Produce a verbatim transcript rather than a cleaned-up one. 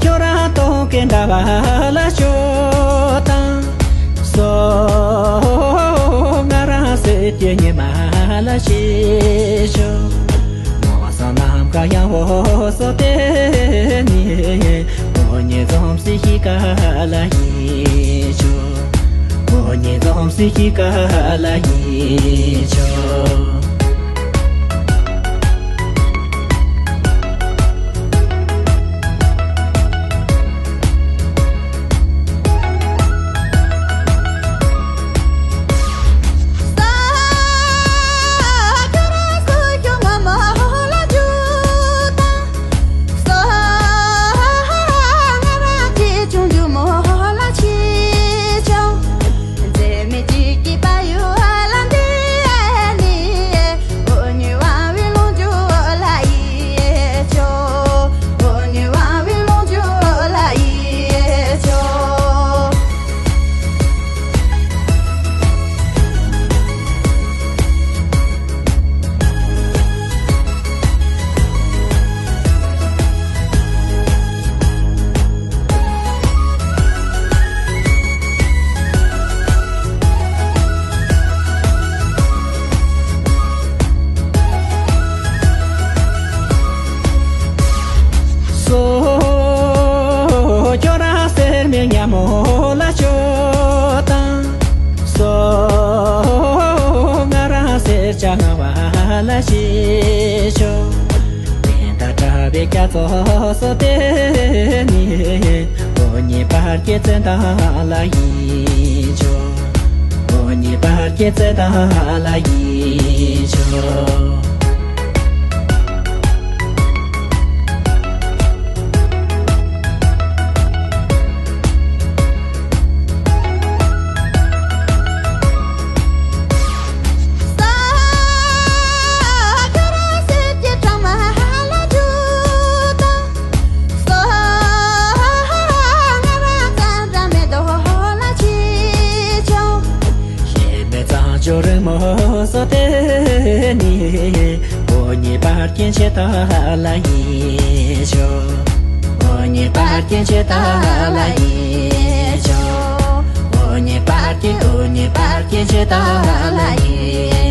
ཁྱོད་རང་སྟོང་གི་འདྲ་བ་ལ་སྐྱོ་དང་། སོ་ང་རང་སྲིད་ཀྱི་ཉི་མ་ལ་ཤེས་ཤོག་མོ་སང་ནམ་མཁའ་ཡང་བོ་སོ་དེ་ནི། མོ་ཉིད་འཛོམས་སྲིད་ཀྱི་ག་ལ་ཡིན་ཆོག་མོ་ཉིད་འཛོམས་སྲིད་ཀྱི་ག་ལ་ཡིན་ཆོག་སོ། ཁྱོད་རང་སེར་མིག་ཉ་མོ་ལ་ཁྱོད་དང་། སོ། ང་རང་སེར་ཆ་ང་བ་ལ་ཤི་ཆོག་དེ་ད་གྲྭ་བའི་སྐྱ་ཚོ་སོ་དེ་ནི། འོ་ཉི་པར་སྐྱེ་ཚེ་ད་ལ་ཡིན་ཆོག་འོ་ཉི་པར་སྐྱེ་ཚེ་ད་ལ་ཡིན་ཆོག་ཅོ་རི་མོ་སོ་དེ་ནི། འོ་ཉི་པར་སྐྱེ་ཚེ་ད་ལ་ཡིན་ཆོག་འོ་ཉི་པར་སྐྱེ་ཚེ་ད་ལ་ཡིན་ཆོག་འོ་ཉི་པར་སྐྱེ། འོ་ཉི་པར་སྐྱེ་ཚེ་ད་ལ་ཡིན།